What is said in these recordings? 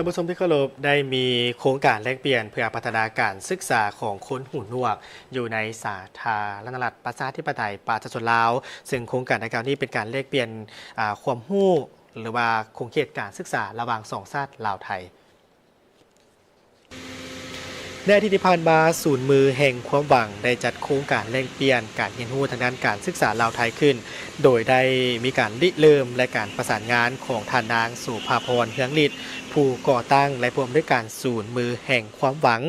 ທ່ານຜູ້ຊົມທີ່ເຄົາລົບ, ໄດ້ມີໂຄງການແລກປ່ຽນເພື່ອພັດທະນາການສຶກສາຂອງຄົນຫູໜວກ ຢູ່ໃນສາທາລະນະລັດປະຊາທິປະໄຕປະຊາຊົນລາວ, ເຊິ່ງໂຄງການດັ່ງກ່າວນີ້ເປັນການແລກປ່ຽນ ອາ ຄວາມຮູ້ ຫຼືວ່າຂົງເຂດການສຶກສາລະຫວ່າງສອງຊາດລາວ-ໄທ. ໃນອາທິດທີ່ຜ່ານມາ, ສູນມືແຫ່ງຄວາມຫວັງໄດ້ຈັດໂຄງການແລກປ່ຽນການຮຽນຮູ້ທາງດ້ານການສຶກສາລາວ-ໄທຂຶ້ນ, ໂດຍໄດ້ມີການລິເລີ່ມ ແລະ ການປະສານງານຂອງທ່ານນາງ ໂສພາພອນ ເຮືອງລິດ ຜູ້ກໍ່ຕັ້ງ ແລະ ຜູ້ອຳນວຍການສູນມືແຫ່ງຄວາມຫວັງ.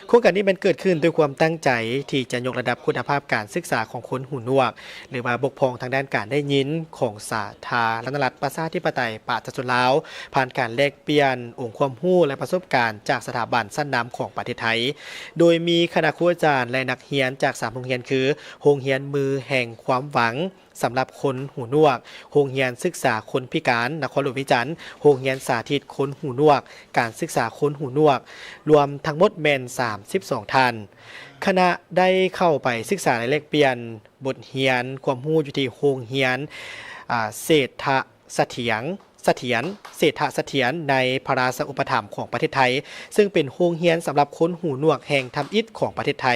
ໂຄງການນີ້ແມ່ນເກີດຂຶ້ນດ້ວຍຄວາມຕັ້ງໃຈທີ່ຈະຍົກລະດັບຄຸນນະພາບການສຶກສາຂອງຄົນຫູໜວກ ຫຼືວ່າບົກຜ່ອງທາງດ້ານການໄດ້ຍິນຂອງສາທາລະນະລັດປະຊາທິປະໄຕປະຊາຊົນລາວ, ຜ່ານການແລກປ່ຽນອົງຄວາມຮູ້ ແລະ ປະສົບການຈາກສະຖາບັນຊັ້ນນຳຂອງປະເທດໄທ, ໂດຍມີຄະນະຄູອາຈານ ແລະ ນັກຮຽນຈາກສາມໂຮງຮຽນຄື ໂຮງຮຽນມືແຫ່ງຄວາມຫວັງ ສຳລັບຄົນຫູໜວກ, ໂຮງຮຽນສຶກສາຄົນພິການນະຄອນຫຼວງວຽງຈັນ, ໂຮງຮຽນສາທິດຄົນຫູໜວກ, ການສຶກສາຄົນຫູໜວກ, ລວມທັງໝົດແມ່ນສາມສິບສອງທ່ານ. ຄະນະໄດ້ເຂົ້າໄປສຶກສາ ແລະ ແລກປ່ຽນບົດຮຽນຄວາມຮູ້ຢູ່ທີ່ໂຮງຮຽນ ອາ ເສດຖະສະຖຽນ ສະຖຽນ ເສດຖະສະຖຽນ ໃນພະລາຊະອຸປະຖຳຂອງປະເທດໄທ, ເຊິ່ງເປັນໂຮງຮຽນສຳລັບຄົນຫູໜວກແຫ່ງທຳອິດຂອງປະເທດໄທ,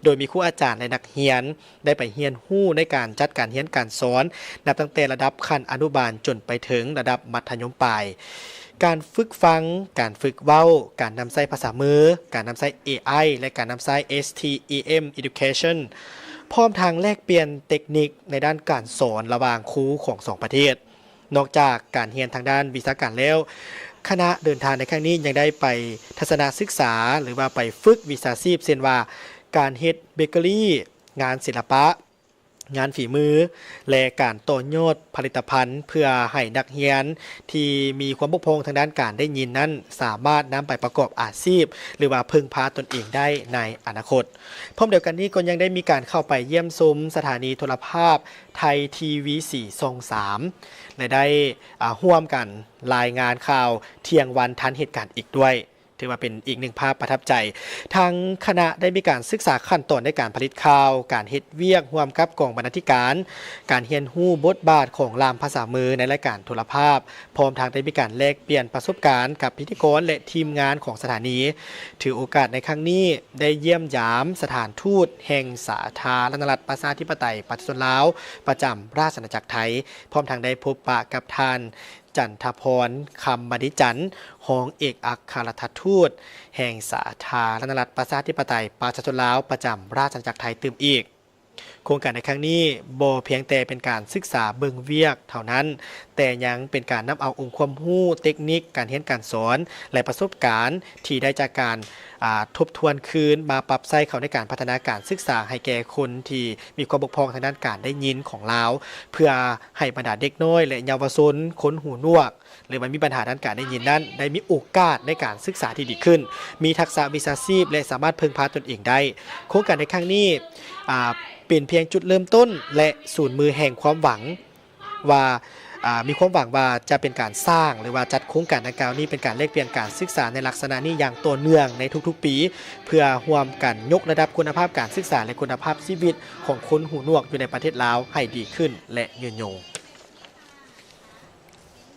ໂດຍມີຄູອາຈານ ແລະ ນັກຮຽນ ໄດ້ໄປຮຽນຮູ້ໃນການຈັດການຮຽນການສອນ ນັບຕັ້ງແຕ່ລະດັບຂັ້ນອະນຸບານຈົນໄປເຖິງລະດັບມັດທະຍົມປາຍ. ການຝຶກຟັງ, ການຝຶກເວົ້າ, ການນຳໃຊ້ພາສາມື, ການນຳໃຊ້ ເອໄອ ແລະ ການນຳໃຊ້ STEM Education ພ້ອມທັງແລກປ່ຽນເຕັກນິກໃນດ້ານການສອນລະຫວ່າງຄູຂອງສອງປະເທດ. ນອກຈາກການຮຽນທາງດ້ານວິຊາການແລ້ວ, ຄະນະເດີນທາງໃນຄັ້ງນີ້ຍັງໄດ້ໄປທັດສະນະສຶກສາ ຫຼືວ່າໄປຝຶກວິຊາຊີບ ເຊັ່ນວ່າ ການເຮັດເບເກີຣີ, ງານສິລະປະ, ງານຝີມື ແລະ ການຕໍ່ຍອດຜະລິດຕະພັນ ເພື່ອໃຫ້ນັກຮຽນທີ່ມີຄວາມບົກຜ່ອງທາງດ້ານການໄດ້ຍິນນັ້ນ ສາມາດນຳໄປປະກອບອາຊີບ ຫຼືວ່າເພິ່ງພາຕົນເອງໄດ້ໃນອະນາຄົດ. ພ້ອມດຽວກັນນີ້ກໍຍັງໄດ້ມີການເຂົ້າໄປຢ້ຽມຊົມສະຖານີໂທລະພາບໄທທີວີສີ່ ຊ່ອງສາມ ແລະ ໄດ້ ອາ ຮ່ວມກັນລາຍງານຂ່າວທ່ຽງວັນທັນເຫດການອີກດ້ວຍ. ຖືວ່າເປັນອີກໜຶ່ງພາບປະທັບໃຈ. ທາງຄະນະໄດ້ມີການສຶກສາຂັ້ນຕອນໃນການຜະລິດຂ່າວ, ການເຮັດວຽກຮ່ວມກັບກອງບັນນາທິການ, ການຮຽນຮູ້ບົດບາດຂອງລ່າມພາສາມືໃນລາຍການໂທລະພາບ, ພ້ອມທັງໄດ້ມີການແລກປ່ຽນປະສົບການກັບພິທີກອນ ແລະ ທີມງານຂອງສະຖານີ. ຖືໂອກາດໃນຄັ້ງນີ້ໄດ້ຢ້ຽມຢາມສະຖານທູດແຫ່ງສາທາລະນະລັດປະຊາທິປະໄຕປະຊາຊົນລາວ ປະຈຳລາຊະອານາຈັກໄທ, ພ້ອມທັງໄດ້ພົບປະກັບທ່ານ ຈັນທະພອນ ຄຳມະນິຈັນ ຮອງເອກອັກຄະລັດຖະທູດແຫ່ງສາທາລະນະລັດປະຊາທິປະໄຕປະຊາຊົນລາວ ປະຈຳລາຊະອານາຈັກໄທຕື່ມອີກ. ໂຄງການໃນຄັ້ງນີ້ບໍ່ພຽງແຕ່ເປັນການສຶກສາເບິ່ງວຽກເທົ່ານັ້ນ, ແຕ່ຍັງເປັນການນຳເອົາອົງຄວາມຮູ້ເຕັກນິກການຮຽນການສອນ ແລະ ປະສົບການທີ່ໄດ້ຈາກການ ອາ ທົບທວນຄືນມາປັບໃຊ້ເຂົ້າໃນການພັດທະນາການສຶກສາໃຫ້ແກ່ຄົນທີ່ມີຄວາມບົກຜ່ອງທາງດ້ານການໄດ້ຍິນຂອງລາວ, ເພື່ອໃຫ້ບັນດາເດັກນ້ອຍ ແລະ ເຍົາວະຊົນຄົນຫູໜວກ ຫຼືວ່າມີບັນຫາດ້ານການໄດ້ຍິນນັ້ນ ໄດ້ມີໂອກາດໃນການສຶກສາທີ່ດີຂຶ້ນ, ມີທັກສະວິຊາຊີບ ແລະ ສາມາດເພິ່ງພາຕົນເອງໄດ້. ໂຄງການໃນຄັ້ງນີ້ ອາ ເປັນພຽງຈຸດເລີ່ມຕົ້ນ ແລະ ສູນມືແຫ່ງຄວາມຫວັງ ວ່າ ອາ ມີຄວາມຫວັງວ່າຈະເປັນການສ້າງ ຫຼືວ່າຈັດໂຄງການດັ່ງກ່າວນີ້ເປັນການແລກປ່ຽນການສຶກສາໃນລັກສະນະນີ້ຢ່າງຕໍ່ເນື່ອງໃນທຸກໆປີ ເພື່ອຮ່ວມກັນຍົກລະດັບຄຸນນະພາບການສຶກສາ ແລະ ຄຸນນະພາບຊີວິດຂອງຄົນຫູໜວກຢູ່ໃນປະເທດລາວໃຫ້ດີຂຶ້ນ ແລະ ຍືນຍົງ.